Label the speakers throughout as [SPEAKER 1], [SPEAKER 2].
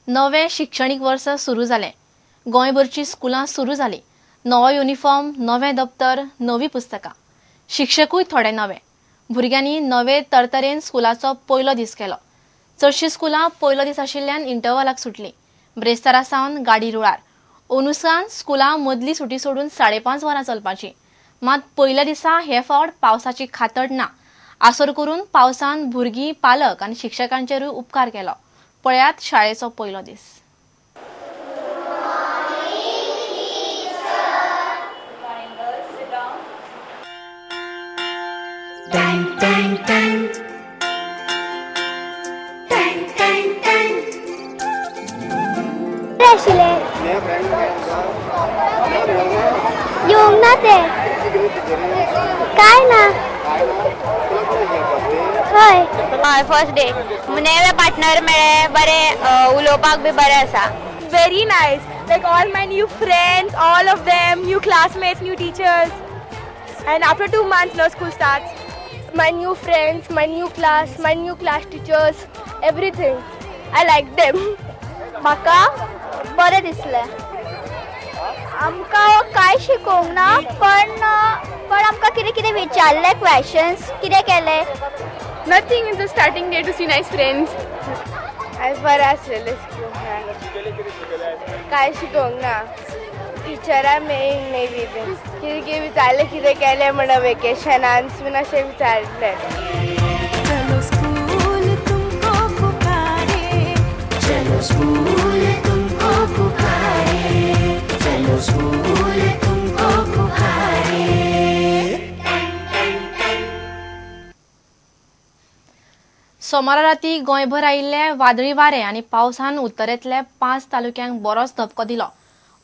[SPEAKER 1] नवें शिक्षणीक वर्स सुरू जालें. गोंयभरची स्कुलां सुरू जालीं. नवो युनिफॉर्म, नवें दप्तर, नवीं पुस्तकां, शिक्षकूय थोडे नवे. भुरग्यांनी नवे तरतरेन स्कुलाचो पयलो दीस केलो. चडशीं स्कुलां पयलो दीस आशिल्ल्यान इंटरवलाक सुटलीं. ब्रेस्तारा सावन गाडी रुळार. ओनुसान स्कुलां मदली सुटी सोडून 5:30 वरां चलपाची. मात पयल्या दिसा हे फावट पावसाची खातड ना. आसोर करून पावसान भुरगीं, पालक आनी शिक्षकांचेरूय उपकार केलो. पळयात शाळेचो पयलो दीस.
[SPEAKER 2] येवंक ना ते काय ना. हय,
[SPEAKER 3] हय, फर्स्ट डे नवे पार्टनर मेळ्ळे, बरे उलोवपाक बी बरें आसा.
[SPEAKER 4] Very nice, like all my new friends, all of them, new classmates, new teachers, and after 2 months no school starts.
[SPEAKER 2] My new friends, my new class, my new class teachers, everything. I like them. म्हाका बरें दिसलें. आमकां कांय शिकोवंक ना, पण पण आमकां कितें कितें विचारलें, क्वेशन्स कितें केलें.
[SPEAKER 4] Nothing, is the starting day to see nice friends. आयज बरें आसलेलें स्कूल. कांय शिकोवंक ना, टिचरां मेळ्ळी न्हय बी कितें कितें विचारलें, कितें केलें म्हणून वेकेशनान बीन अशें विचारलें.
[SPEAKER 5] चलो स्कूल तुमको पुकारे, चलो स्कूल तुमको पुकारे, चलो स्कूल तुमको पुकारे.
[SPEAKER 1] सोमारा राती गोंयभर आयिल्ले वादळी वारे आनी पावसान उत्तरेंतल्या 5 तालुक्यांक बरोच धपको दिलो.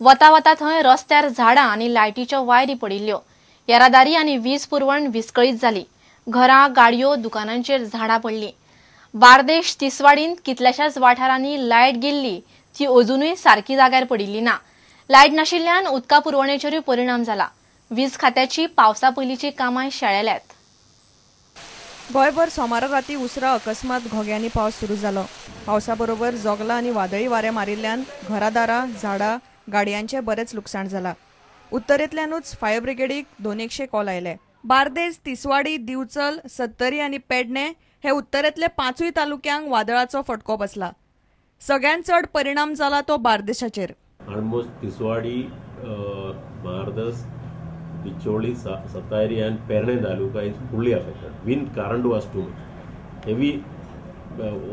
[SPEAKER 1] वता वता थंय रस्त्यार झाडां आनी लायटीच्यो वायरी पडिल्ल्यो. येरादारी आनी वीज पुरवण विस्कळीत जाली. घरां, गाडयो, दुकानांचेर झाडां पडलीं. बार्देश, तिसवाडींत कितल्याशाच वाठारांनी लायट गेल्ली ती अजुनूय सारकी जाग्यार पडिल्ली ना. लायट नाशिल्ल्यान उदका पुरवणेचेरूय परिणाम जाला. वीज खात्याची पावसा पयलींची कामां शेळेल्यात.
[SPEAKER 6] गोंयभर सोमारा राती उसरा अकस्मात घोग्यांनी पावस सुरू जालो. पावसा बरोबर जोगलां आनी वादळी वारें मारिल्ल्यान घरादारां, झाडां, गाडयांचें बरेंच लुकसाण जाला. उत्तरेंतल्यानूच फायर ब्रिगेडीक 200 कॉल आयले. बार्देस, तिसवाडी, दिवचल, सत्तरी आनी पेडणे हे उत्तरेंतले 5 तालुक्यांक वादळाचो फटको बसला. सगळ्यांत चड परिणाम जाला तो बार्देशाचेर.
[SPEAKER 7] Almost Tiswadi, Bardez, Bicholi, Sattari and Pernem taluka is fully affected. Wind current was too much. Heavy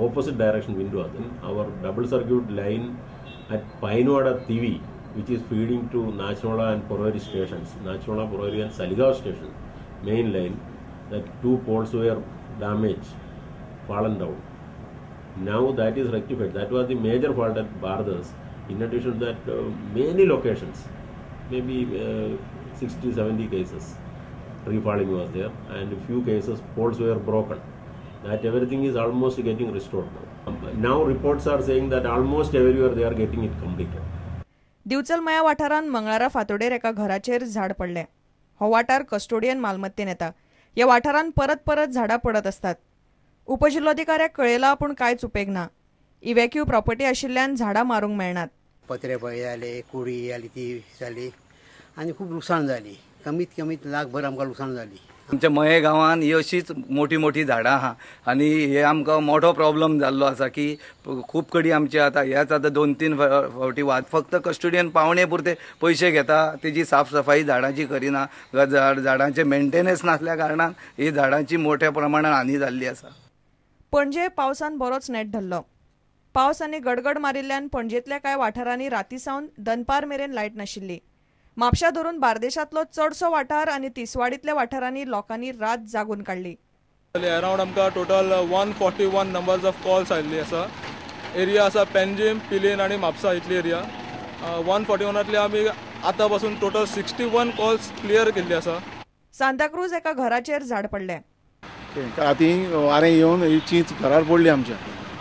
[SPEAKER 7] opposite direction wind was. Our double circuit line at Painwada TV, which is feeding to Nachinola and Porvorim stations, Nachinola, Porvorim and Saligao station, main line, that 2 poles were damaged, fallen down. Now that is rectified. That was the major fault at Bardez. In addition to that, many locations, maybe 60-70 cases, tree falling was there, and few cases poles were broken. That everything is almost getting restored now. Now reports are saying that almost everywhere they are getting it completed.
[SPEAKER 6] Divchal Maya वाठारांत मंगळारा फातोडेर एका घराचेर झाड पडलें. हो वाठार custodian मालमत्तेन येता. ह्या वाठारांत परत परत झाडां पडत आसतात. उपजिल्लोधिकाऱ्याक कळयलां, पूण कांयच उपेग ना. इव्हॅक्यू प्रॉपर्टी आशिल्ल्यान झाडां मारूंक मेळनात.
[SPEAKER 8] पत्रे पळय जाले, कुडी जाली, ती जाली आनी खूब लुकसाण जाली. कमीत कमीत लाखभर आमकां लुकसाण जाली.
[SPEAKER 9] आमच्या मये गांवांत ही अशीच मोठी मोठी झाडां आहा आनी हे आमकां मोठो प्रॉब्लम जाल्लो आसा की खूब कडेन आमचे आतां ह्याच आतां 2-3 फावटी वाद फक्त कस्टोडियन पावणे पुरते पयशे घेता, तेजी साफ सफाई झाडांची करिना. झाडांचे मेंटेनन्स नासल्या कारणान ही झाडांची मोठ्या प्रमाणात हानी जाल्ली आसा.
[SPEAKER 6] पणजे पावसान बरोच नेट धरलो. पावस आनी गडगड मारिल्ल्यान पणजेंतल्या कांय वाठारांनी राती सावन दनपार मेरेन लायट नाशिल्ली. म्हापशा धरून बार्देशांतलो चडसो वाठार आनी तिसवाडींतल्या वाठारांनी लोकांनी रात जागून काडली.
[SPEAKER 10] अरावंड आमकां टोटल 141 नंबर्स ऑफ कॉल्स आयिल्ली आसा. एरिया आसा पेंजीम, पिलेन आनी म्हापसा इतली एरिया. 141तले आमी आतां पासून टोटल 61 कॉल्स क्लियर केल्ली आसा.
[SPEAKER 6] सांताक्रूज एका घराचेर झाड पडलें.
[SPEAKER 11] राती वारें येवन ही चींच घरार पडली आमच्या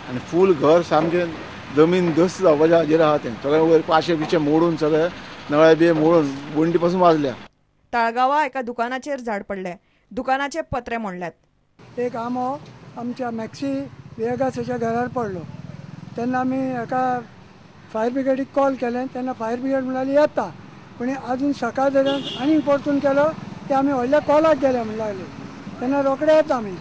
[SPEAKER 11] आनी फूल घर सामकें जमीन धस जावपाच्या हाजेर आहा तें. सगळें वयर पाशे बिशे मोडून सगळे नळे बिये मोडून वण्टी पासून वाजल्या.
[SPEAKER 6] ताळगांवा एका दुकानाचेर झाड पडलें. दुकानाचे पत्रे मोडल्यात.
[SPEAKER 12] एक आंबो आमच्या मॅक्सी वेगासाच्या घरार पडलो तेन्ना आमी एका फायर ब्रिगेडीक कॉल केलें तेन्ना फायर ब्रिगेड म्हणाली येता, पूण अजून सकाळ दरम्यान आनीक परतून केलो ते आमी व्हडल्या कॉलाक गेले म्हण लागले तेन्ना रोखडे येता आमी.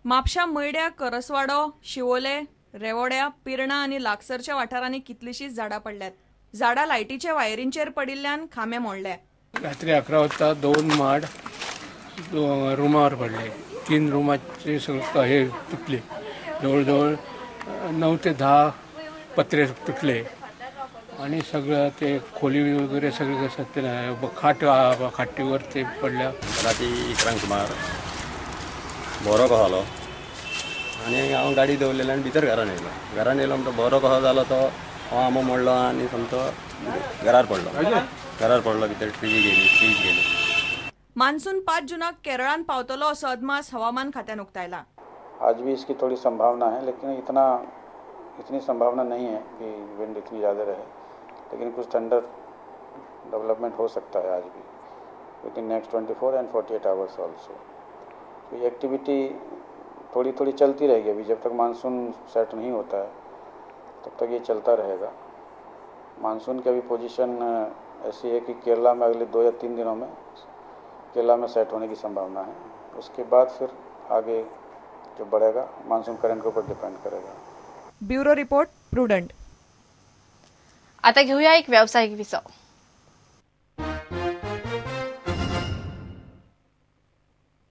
[SPEAKER 6] म्हापशा, मयड्या, करसवाडो, शिवोले, रेवोड्या, पिर्णा आनी लागसरच्या वाठारांनी कितलीशीच झाडां पडल्यात. झाडां लायटीच्या वायरींचेर पडिल्ल्यान खांबे मोडले.
[SPEAKER 13] रात्री 11 वाजता 2 माड रुमावर पडले. 3 रुमाचे सगळं हे तुटले. जवळजवळ 9 ते 10 पत्रे तुटले आणि सगळं ते खोली वगैरे सगळं सत्य खाट खाटीवर ते पडल्या.
[SPEAKER 14] राती 11 सुमार भोरो कसो जालो आनी हांव गाडी दवरलेली आनी भितर घरान येयलो. घरान येयलो म्हणटो भोरो कसो जालो तो हांव आंबो मोडलो आनी समतो घरार पडलो. घरार पडलो भितर फ्रीज गेली, फ्रीज गेली.
[SPEAKER 6] मान्सून 5 जूनाक केरळान पावतलो असो अदमास हवामान खात्यान उक्तायला.
[SPEAKER 15] आज भी इसकी थोड़ी संभावना है, लेकिन इतनी संभावना नहीं है कि विंड इतनी ज़्यादा रहे, लेकिन कुछ थंडर डेवलपमेंट हो सकता है आज भी within next 24 and 48 hours also. तो ये एक्टिविटी थोड़ी थोड़ी चलती रहेगी अभी, जब तक मानसून सेट नहीं होता है तब तक ये चलता रहेगा. मानसून की अभी पोजीशन ऐसी है कि केरला में अगले 2 या 3 दिनों में केरला में सेट होने की संभावना है. उसके बाद फिर आगे जो बढ़ेगा मानसून करंट के ऊपर डिपेंड करेगा.
[SPEAKER 6] Bureau report, Prudent.
[SPEAKER 1] आता घेऊया एक व्यावसायिक विसव.